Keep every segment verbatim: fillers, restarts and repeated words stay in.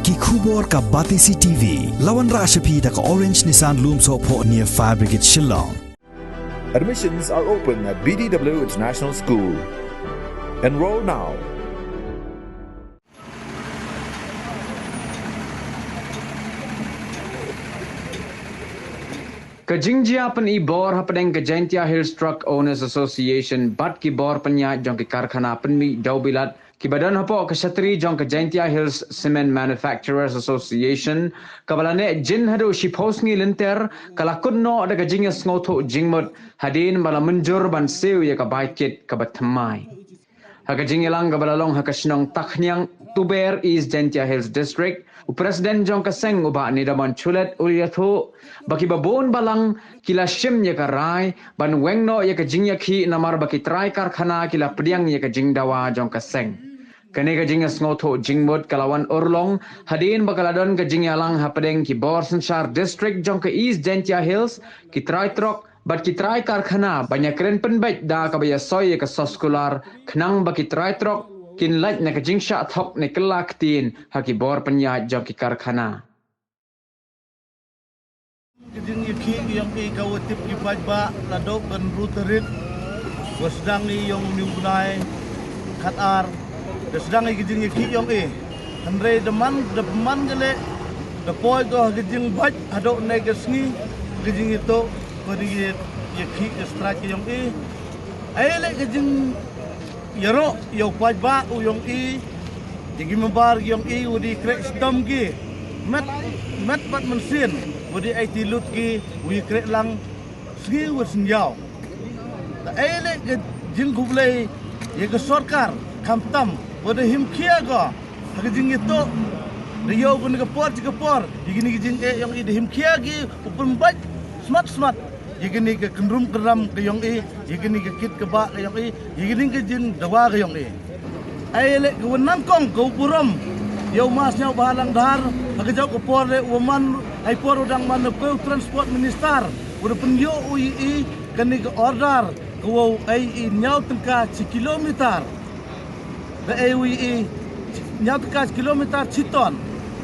Ki khubor ka Batesi T V. La wanrah sha phi da ka Orange Nissan Lumsohphoh near Fire Brigade Shillong. Admissions are open at B D W International School. Enroll now. Ka jingjia pynibor hapdeng ka Jaintia Hills Truck Owners Association bad ki bor pynïaid jong ki karkhana pynmih dewbilat kiba don hapoh ka shatri jong ka Jaintia Hills Cement Manufacturers Association, kaba la neh jin haduh shiphew sngi lynter, ka la kut noh da ka jingïasngewthuh jingmut hadien ba la mynjur ban siew ïa ka bai kit kaba thymmai. Ha ka jingïalang kaba la long ha ka shnong Takhniang, Tuber, East Jaintia Hills District, u President jong ka seng, u Bah Nidamon Chulet, u la ïathuh ba kiba bun balang ki la shim ïa ka rai ban weng noh ïa ka jingïakhih namar ba ki trai karkhana ki la pdiang ïa ka jingdawa jong ka seng. Kane ka jingïasngewthuh jingmut ka la wan urlong hadien ba ka la don ka jingïalang hapdeng ki bor synshar district jong ka East Jaintia Hills, ki trai trok bad ki trai karkhana ban ïakren pynbeit da kaba ïasoi ïa ka soskular khnang ba ki trai trok kin lait na ka jingshah thok ne kylla ktien ha ki bor pynïaid jong ki karkhana. Ka jingïakhih ïong i ka wa tip ki paidbah naduh ka hynriew tarik wa sdang i ïong u bnai khatar da sdang i ka jingïakhih ïong i. Hynrei da man da pynman ka leh da poi ko ha ka jingbait haduh ne ka sngi ka jingïathuh ka jingïakhih ka strike ïong i. Ai leh ka jing ïaroh ïa u paidbah u ïong i, ïa ki member ki ïong i, u di kreh sdom ki met met bad mynsiem, u di aiti lut ki, u ïakreh lang sngi wa sngi ïaw. Ta ai leh ka jingkhublei ïa ka sorkar khamtam wa da himkhia ko ha ka jingïathuh da ïoh kane ka por shi ka por ïa kine ki jingeh ïong i, da himkhia ki u pynbeit smat smat ïa kane ka kynrum kynram ka ïong i, ïa kane ka kit ka bah ka ïong i, ïa kane ka jingdawa ka ïong i. Ai leh ka wa nyngkong ka u burom ïa u Ma Sniawbhalang Dhar, ha ka jaw ka por leh u wa man, ai por u dang man u ko u Transport Minister, u da pynïoh u ïa i kane ka order ka wa u ai i hynñiew tyngka shi kilometer. Da ai u ïa i hynñiew tyngka shi kilometer shi ton.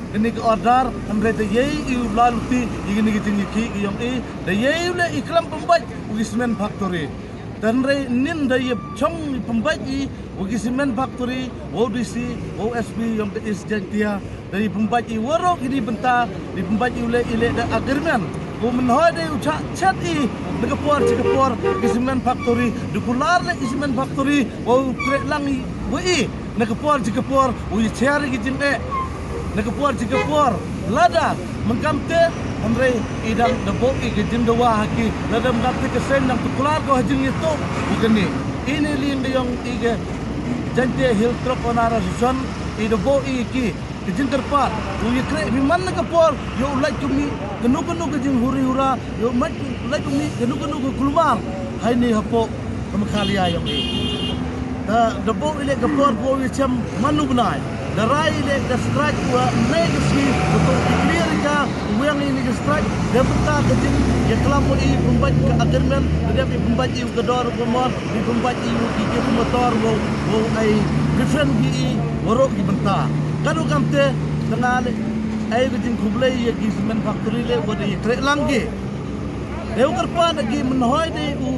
Kane ka order, hynrei da ïai i u la luti ïa kane ka jingïakhih ka ïong i, da ïai u leh i khlem pynbeit u ki cement factory. Te hynrei nin da ïa shong i pynbeit i wa ki cement factory, wa u D C, wa u S P ïong ka East Jaintia, da ïa pynbeit i waroh kine bynta, da ïa pynbeit i u leh, i leh da agreement. Ko mynhoi da ïa u shah chet i na ka por shi ka por ki cement factory, da kular leh ki cement factory, wa u kreh lang i wa i na ka por shi ka por, u ïa share ki jingeh na ka por shi ka por. Lada mynkamte, hynrei i dang da buh i ka jingdawa ha ki, lada mynkamte ka seng dang tu kular ko ha jingïathuh u kane. Ine lieng da ïong i ka Jaintia Hill Truck Owner Association, i da buh i ki ka jingkyrpad, u ïa kreh phi man na ka por, ïa u lait kumne kano kano ka jinghuri hura, ïa u lait kumne kano kano ka kulmar ha ine hapoh ka Meghalaya ïong i. Da, da buh i leh ka por ko u ïa shem man u bnai. Da rai i leh ka strike wa ynne ka sngi, u to declare ka, u weng ine ka strike, da bynta ka jingïaklam wa i pynbeit ka agreement, da dep i pynbeit i u ka dor u ka mor, i pynbeit i u ki ki motor, wa, wa ai different ki i waroh ki bynta. Katno kamte, tang nga leh ai ka jingkhublei ïa ki cement factory leh wa da ïa kreh lang ki. Dei u kyrpad ïa ki mynhoi dei u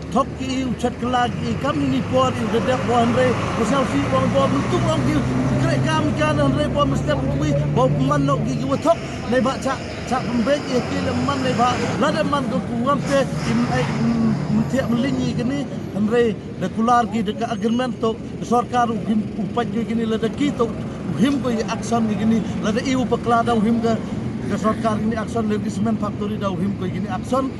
thok ki i u chat kylla ki i kam ini por i u da dep, wa hynrei wa sngewsih wa bor myntu ong ki u kreh kam kan, hynrei bor mynstep u wi wa u pynman noh ki ki wa thok. Neibhah chah, chah pynbeit ïa ki leh man neibhah lada man ka kuwam te im ai, mm, mynthep mynlin ïa kane, hynrei da kular ki da ka agreement to ka sorkar u him u pait ki kine, lada ki to u him ko ïa action ïa kine, lada i u bakla da u him ka, ka sorkar kine action, lada ki cement factory da u him ko ïa kine action.